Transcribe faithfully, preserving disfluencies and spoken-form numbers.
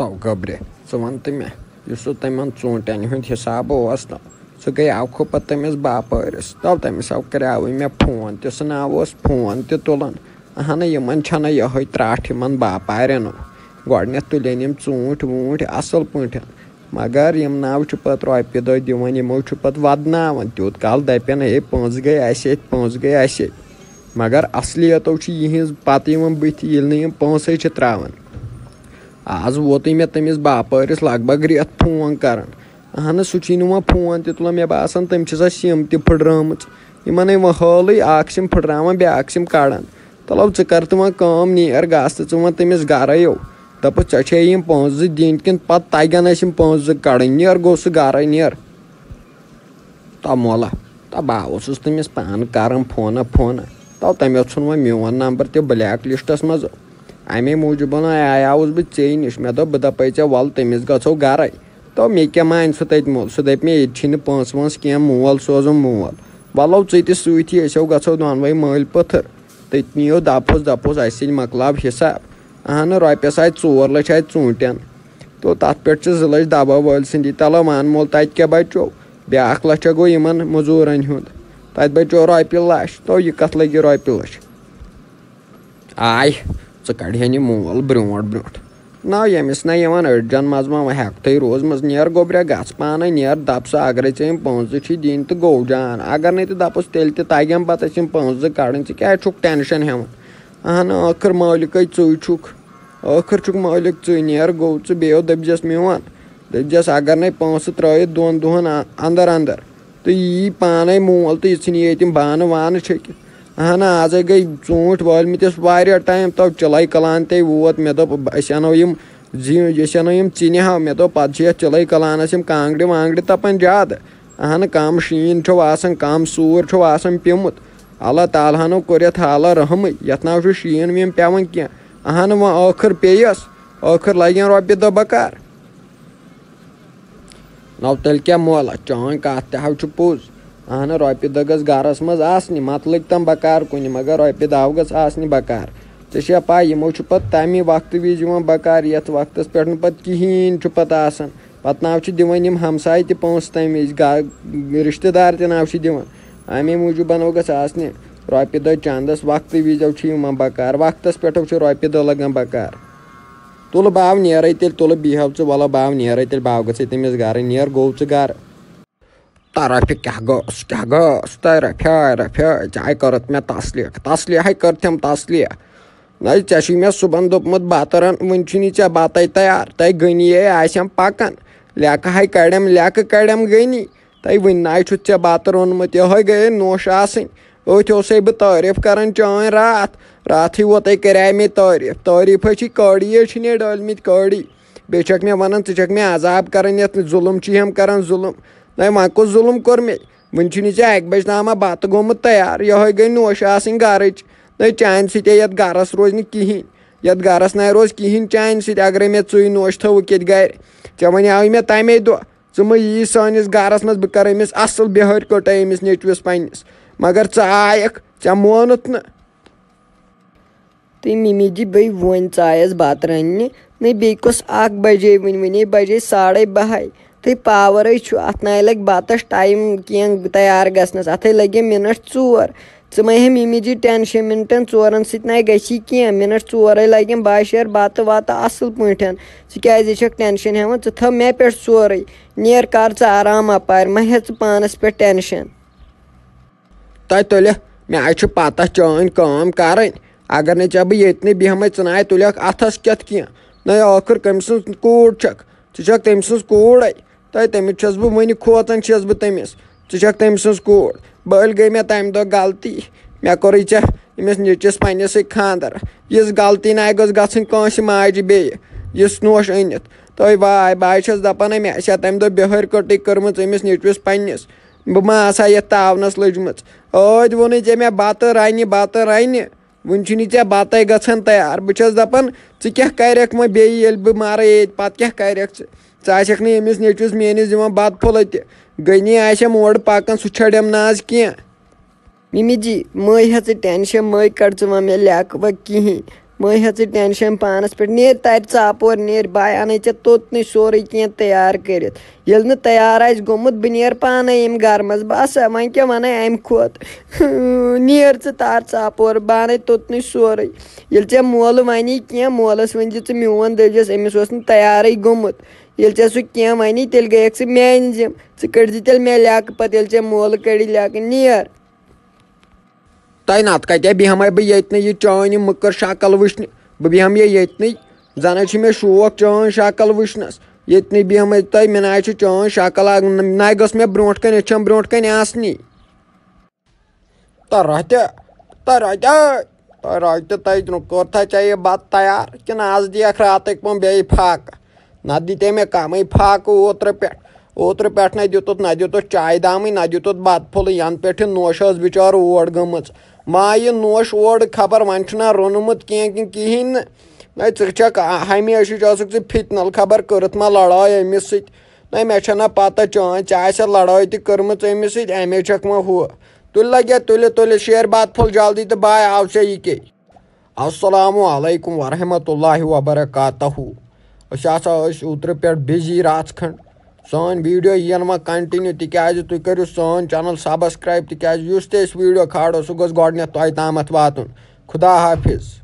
تو گبرِ، ژٕ وَن تہٕ مےٚ، یُس سُہ تِمن ژوٗنٛٹھٮ۪ن ہُنٛد حِساب اوس نہ، سُہ گٔیاو کھُ پتہٕ تٔمِس باپٲرِس۔ تو تٔمِس آو، کریاوٕے مےٚ فون تہِ، سُہ نہ اوس فون تہِ تُلان۔ اہنہٕ، یِمن چھنہٕ یِہوٚے ترٛٹھ یِمن باپارٮ۪ن۔ گۄڈٕنٮ۪تھ تُلن یِم ژوٗنٛٹھۍ ووٗنٛٹھۍ اصل پٲٹھۍ، مگر یِم نہ چھِ پتہٕ رۄپیہِ دہ دِوان، یِمو چھُ پتہٕ ودناوان۔ تیوٗت کال دپن، ہے، پونٛسہٕ گٔے اسہِ اتھۍ، پونٛسہٕ گٔے اسہِ اتھۍ۔ مگر اصلیتو چھِ یِہنٛز پتہٕ یِوان بٕتھِ، ییٚلہِ نہٕ یِم پونٛسے چھِ ترٛاوان۔ آز ووتُے مےٚ تٔمِس باپٲرِس لگ بگ رٮ۪تھ فون کران۔ اہن، سُہ چھُے نہٕ وۄنۍ فون تہِ تُلان۔ مےٚ باسان، تٔمۍ چھِ سۄ سِم تہِ پھٕٹرٲمٕژ۔ یِمن ہے وۄنۍ حالٕے، اکھ سِم پھٕٹراوان، بیٛاکھ سِم کڑان۔ تلو، ژٕ کر تہٕ وۄنۍ کٲم، نیر گژھ تہٕ ژٕ وَن تٔمِس گرے یو۔ دَپُس، ژےٚ چھے یِم پونٛسہٕ زٕ دِنۍ کِنہٕ پتہٕ تگن اَسہِ یِم پونٛسہٕ زٕ کڑٕنۍ؟ نیر، گوٚو سُہ گرے، نیر۔ تا مولا، تا بہٕ اوسُس تٔمِس پانہٕ کران فونہ فونہ۔ تو تٔمۍ ژھُن وۄنۍ میون نمبر تہِ بلیک لسٹس منٛز۔ امے موٗجوٗب آیاوُس بہٕ ژے نِش۔ مےٚ دوٚپ، بہٕ دپے ژےٚ، وَل تٔمِس گژھو گرے۔ تو مےٚ کیٛاہ مانہِ سُہ تتہِ مول؟ سُہ دپہِ مےٚ، ییٚتہِ چھِنہٕ پونٛسہٕ وونٛسہٕ کینٛہہ، مول سوزُن مول۔ وَلو ژٕ تہِ سۭتی، أسۍ ہو گژھو دۄنوَے مٲلۍ پٔتھر۔ تٔتنی یو دپہوس، دپہوس، اسہِ سۭتۍ مۄکلاو حساب۔ اہنہٕ، رۄپیس آیہِ ژور لچھ آیہِ ژوٗنٛٹھٮ۪ن۔ تو تتھ پٮ۪ٹھ چھِ زٕ لچھ دبہٕ وٲلۍ سٕنٛدی۔ تلو مان مول، تتہِ کیٛاہ بچو؟ بیٛاکھ لچھا گوٚو یِمن مٔزوٗرن ہُنٛد۔ تتہِ بچو رۄپیہِ لچھ۔ تو یہِ کتھ لگہِ رۄپیہِ لچھ؟ آے، ژٕ کڑِہن یہِ مول برٛونٛٹھ برٛونٛٹھ۔ نہ، ییٚمِس نہ یِوان أڑجن منٛز ما وۄنۍ ہٮ۪کتھٕے روٗزمٕژ۔ نیر گوٚبریا، گژھ پانے، نیر دپ سا، اگرے ژےٚ یِم پونٛسہٕ چھی دِنۍ تہٕ گوٚو جان، اگر نَے تہٕ دپُس تیٚلہِ تہِ تگن پتہٕ اَسہِ یِم پونٛسہٕ زٕ کڑٕنۍ۔ ژٕ کیٛازِ چھُکھ ٹٮ۪نشن ہٮ۪وان؟ اہن، ٲخٕر مٲلکٕے ژٕے چھُکھ، ٲخٕر چھُکھ مٲلِک ژٕے۔ نیر گوٚو ژٕ، بیٚیو دٔپزٮ۪س میون، دٔپزٮ۪س اگر نَے پونٛسہٕ ترٛٲیِتھ دۄن دۄہن ا-، اندر اندر، تہٕ یی پانے مول تہٕ یہِ ژھٕنہِ ییٚتہِ یِم بانہٕ وانہٕ چھٔکِتھ۔ اہن، آزے گٔے ژوٗنٛٹھۍ وٲلمٕتِس واریاہ ٹایم، تو چِلَے کلان تے ووت۔ مےٚ دوٚپ، أسۍ اَنو یِم زِ-، أسۍ اَنو یِم ژِنہِ ہاو۔ مےٚ دوٚپ، پتہٕ چھِ یَتھ چِلَے کلانَس یِم کانٛگرِ وانٛگرِ تَپان زیادٕ۔ اہن، کم شیٖن چھُ آسان، کم سوٗر چھُ آسان پیوٚمُت۔ اللہ تعالیٰ ہنو کوٚر یَتھ حالہ رحمٕے، یَتھ نہ چھُ شیٖن ویٖن پٮ۪وان کینٛہہ۔ اہن، وۄنۍ ٲخٕر پیٚیَس، ٲخٕر لگن رۄپیہِ دہ بکار۔ نو تیٚلہِ کیٛاہ مولہ، چٲنۍ کتھ تہِ ہاو چھُ پوٚز۔ اہنہٕ، رۄپیہِ دہ گٔژھ گرس منٛز آسنہِ، متہٕ لٔگۍ تم بکار کُنہِ، مگر رۄپیہِ دہ گٔژھ آسنہِ بکار۔ ژےٚ چھےٚ پاے، یِمو چھُ پتہٕ تمی وقتہٕ وِزِ یِوان بکار، یتھ وقتس پٮ۪ٹھ نہٕ پتہٕ کِہیٖنۍ چھُ پتہٕ آسان۔ پتہٕ ناو چھِ دِوان یِم ہمساے تہِ پونٛسہٕ تمہِ وِزِ، گا-، رشتہٕ دار تہِ ناو چھِ دِوان۔ امے موٗجوٗب بنو گژھ آسنہِ رۄپیہِ دہ چندس، وقتہٕ وِزٮ۪و چھِ یِوان بکار، وقتس پٮ۪ٹھو چھِ رۄپیہِ دہ لگان بکار۔ تُلہٕ باو نیرے تیٚلہِ، تُلہٕ بیٚہو ژٕ، وَلہٕ باو نیرے تیٚلہِ، باو گژھے تٔمِس گرٕ، نیر گوٚو ژٕ گرٕ۔ تہ رۄپیہِ کیٛاہ گوٚژھ، کیٛاہ گوٚژھ؟ تہ رۄپیہِ، رۄپیہِ، ژےٚ کٔرٕتھ مےٚ تسلیٖق، تسلیٖقٕے کٔرتھم تسلیٖق۔ نہ، ژےٚ چھُے مےٚ صُبحن دوٚپمُت بتہٕ رن، وُنہِ چھُے نہٕ ژےٚ بتَے تیار، تۄہہِ گٔنی یے آسٮ۪م پکان، لیکہٕ ہاے کڑٮ۪م، لیکہٕ کڑٮ۪م گٔنی۔ تۄہہِ وٕنہِ نَے چھُتھ ژےٚ بتہٕ روٚنمُت، یِہوٚے گٔیے نوٚش آسٕنۍ۔ أتھۍ اوسَے بہٕ تعٲریٖف کران چٲنۍ راتھ۔ راتھٕے ووتَے کریٛاے مےٚ تعٲریٖف۔ تعٲریٖفَے چھِ کٲڑی، یے چھِنہٕ یے ڈٲلمٕتۍ کٲڑی۔ بیٚیہِ چھَکھ مےٚ وَنان، ژٕ چھَکھ مےٚ عذاب کران یَتھ، ظُلُم چھِ یِم کران، ظُلُم۔ نَے، وۄنۍ کُس ظُلُم کوٚر مےٚ؟ وٕنہِ چھُنہٕ ژےٚ اَکہِ بَجہِ تام بَتہٕ گوٚمُت تیار۔ یِہوٚے گٔے نوٚش آسٕنۍ گَرٕچ۔ نَے، چانہِ سۭتۍ یَتھ گَرَس روزِ نہٕ کِہیٖنۍ۔ یَتھ گَرَس نَے روزِ کِہیٖنۍ چانہِ سۭتۍ، اگرَے مےٚ ژٕے نوٚش تھٲوٕکھ ییٚتہِ گَرِ۔ ژےٚ وَنیٛاوُے مےٚ تَمے دۄہ۔ ژٕ مہ یی سٲنِس گرس منٛز، بہٕ کرٕ أمِس اصل بِہٲرۍ کٔٹۍ أمِس نیٚچوِس پننِس، مگر ژٕ آیکھ، ژےٚ مونُتھ نہٕ۔ تہٕ مِمی جی، بٔے وۄنۍ ژایس بتہٕ رننہِ۔ نَے، بیٚیہِ کۄس اکھ بجے؟ وٕنہِ، وٕنی بجے ساڑے بہے۔ تہٕ پاورے چھُ، اتھ نَے لگہِ بتس ٹایم کینٛہہ تیار گژھنس، اتھے لگہِ منٹ ژور۔ ژٕ مہ ہے مِمی جی ٹینشن، منٹن ژورن سۭتۍ نَے گژھی کینٛہہ، منٹ ژورے لگن، بہٕ شیر بتہٕ وتہٕ اصل پٲٹھۍ۔ ژٕ کیازِ چھکھ ٹینشن ہٮ۪وان؟ ژٕ تھاو مےٚ پٮ۪ٹھ سورُے۔ نیر، کر ژٕ آرام اپارِ، مہ ہےٚ ژٕ پانس پٮ۪ٹھ ٹینشن۔ تۄہہِ تُلہِ، مےٚ چھِ پتہ چٲنۍ کٲم کرٕنۍ۔ اگر نہٕ ژےٚ بہٕ ییٚتہِ نٕے بیٚہمَے، ژٕ نَے تُلکھ اتھس کٮ۪تھ کینٛہہ۔ نَے، ٲخٕر کٔمۍ سٕنٛز کوٗر چھکھ؟ ژٕ چھکھ تٔمۍ سٕنٛز کوٗرے۔ تۄہہِ تٔمِس چھَس بہٕ وٕنہِ کھوژان چھَس بہٕ تٔمِس۔ ژٕ چھکھ تٔمۍ سٕنٛز کوٗر۔ بٔلۍ گٔے مےٚ تَمہِ دۄہ غلطی۔ مےٚ کوٚرُے ژےٚ أمِس نیٚچوِس پنٛنِسٕے خانٛدر۔ یِژھ غلطی نہ گٔژھ گژھٕنۍ کٲنٛسہِ ماجہِ بیٚیہِ۔ یِژھ نوش أنِتھ۔ تۄہہِ واے، بہٕ ہَے چھَس دَپان، مےٚ آسہِ ہا تَمہِ دۄہ بِہٲرۍ کٔٹٕے کٔرمٕژ أمِس نیٚچوِس پنٛنِس۔ بہٕ ما آسہٕ ہا یَتھ تاونَس لٔجمٕژ۔ ٲدۍ ووٚنُے ژےٚ مےٚ بَتہٕ رَنہِ، بَتہٕ رَنہِ۔ وُنہِ چھُنہٕ ژےٚ بَتَے گژھان تیار۔ بہٕ چھَس دَپان، ژٕ کیٛاہ کَرٮ۪کھ وۄنۍ بیٚیہِ، ییٚلہِ بہٕ مَرٕ ییٚتہِ، پَتہٕ کیٛاہ کَرٮ۪کھ ژٕ؟ ژٕ آسٮ۪کھ نہٕ أمِس نیٚچوِس میٛٲنِس دِوان بَتہٕ پھوٚلہ تہِ۔ غنی آسٮ۪م اورٕ پَکان، سُہ چھَڑٮ۪م نہٕ آز کینٛہہ۔ مِمی جی، مٔے ہےٚ ژٕ ٹٮ۪نشَن، مٔے کَڑ ژٕ وۄنۍ مےٚ لیٚکہٕ وۄنۍ کِہیٖنۍ۔ مہ ہےٚ ژٕ ٹٮ۪نشَن پانَس پٮ۪ٹھ، نیر تَتہِ ژاپور نیر، بہٕ اَنَے ژےٚ توٚتنٕے سورُے کینٛہہ تیار کٔرِتھ۔ ییٚلہِ نہٕ تیار آسہِ گوٚمُت، بہٕ نیرٕ پانَے ییٚمہِ گَرٕ منٛز۔ بَس، وۄنۍ کیٛاہ وَنَے اَمہِ کھۄتہٕ؟ نیر ژٕ تَر ژاپور، بہٕ اَنَے توٚتنٕے سورُے۔ ییٚلہِ ژےٚ مولہٕ وَنی کینٛہہ، مولَس ؤنۍ زِ ژٕ میون، دٔپۍزٮ۪س أمِس اوس نہٕ تیارٕے گوٚمُت۔ ییٚلہِ ژےٚ سُہ کینٛہہ وَنی، تیٚلہِ گٔیَکھ ژٕ میٛانہِ ذِمہٕ۔ ژٕ کٔڑزِ تیٚلہِ مےٚ لیٚکہٕ پَتہٕ، ییٚلہِ ژےٚ مولہٕ کَڑِ لیٚکہٕ، نیر۔ تۄہہِ نَتہٕ کَتہِ بیٚہمَے بہٕ ییٚتہِ نٕے یہِ چٲنۍ یہِ مٔکٕر شکل وٕچھنہِ؟ بہٕ بیٚہمہٕ یہِ ییٚتہِ نٕے۔ زَنَے چھِ مےٚ شوق چٲنۍ شکل وٕچھنَس۔ ییٚتہِ نٕے بیٚہمَے تۄہہِ، مےٚ نَے چھِ چٲنۍ شکل اَکھ، نَے گٔژھ مےٚ برونٛٹھ کَنہِ أچھَن برونٛٹھ کَنہِ آسنی۔ تہٕ رۄتہِ، تہٕ رۄتہِ، تہٕ رۄتہِ تۄہہِ کوٚر تھا ژےٚ یہِ بَتہٕ تیار کِنہٕ آز دِیَکھ راتٕکۍ پَہَم بیٚیہِ پھاکہٕ؟ نَتہٕ دِتے مےٚ کَمٕے پھاکہٕ اوترٕ پٮ۪ٹھ۔ اوترٕ پٮ۪ٹھ نہ دیُتُتھ، نہ دیُتُتھ چایہِ دامٕے، نہ دیُتُتھ بَتہٕ پھوٚلٕے۔ یَنہٕ پٮ۪ٹھ یہِ نوشہِ ٲس بِچٲر اور گٔمٕژ۔ ما یہِ نوش اور خبر وۄنۍ چھُنہ روٚنمُت کینٛہہ کِنہٕ کِہیٖنۍ نہٕ۔ نہ ژٕ چھَکھ ہمیشہِ چھِ ٲسٕکھ ژٕ فِتنَل خبر کٔرٕتھ ما لڑٲے أمِس سۭتۍ۔ نہ مےٚ چھَنہ پَتہ چٲنۍ، ژےٚ آسہِ لڑٲے تہِ کٔرمٕژ أمِس سۭتۍ، اَمے چھَکھ وۄنۍ ہُہ۔ تُلہِ لگیا، تُلہِ، تُلہِ، شیر بَتہٕ پھوٚل جلدی تہٕ بہٕ آو ژےٚ یہِ کے۔ السلام علیکم ورحمۃ اللہ وبرکاتہ۔ أسۍ ہسا ٲسۍ اوترٕ پٮ۪ٹھ بِزی رژھ کھنٛڈ۔ سٲنۍ ویٖڈیو یِن وۄنۍ کنٹِنیو، تِکیازِ تُہۍ کٔرِو سٲنۍ چینل سبسکرایب، تِکیازِ یُس تہِ أسۍ ویٖڈیو کھالو، سُہ گوٚژھ گۄڈٕنٮ۪تھ تۄہہِ تامَتھ واتُن۔ خدا حافظ۔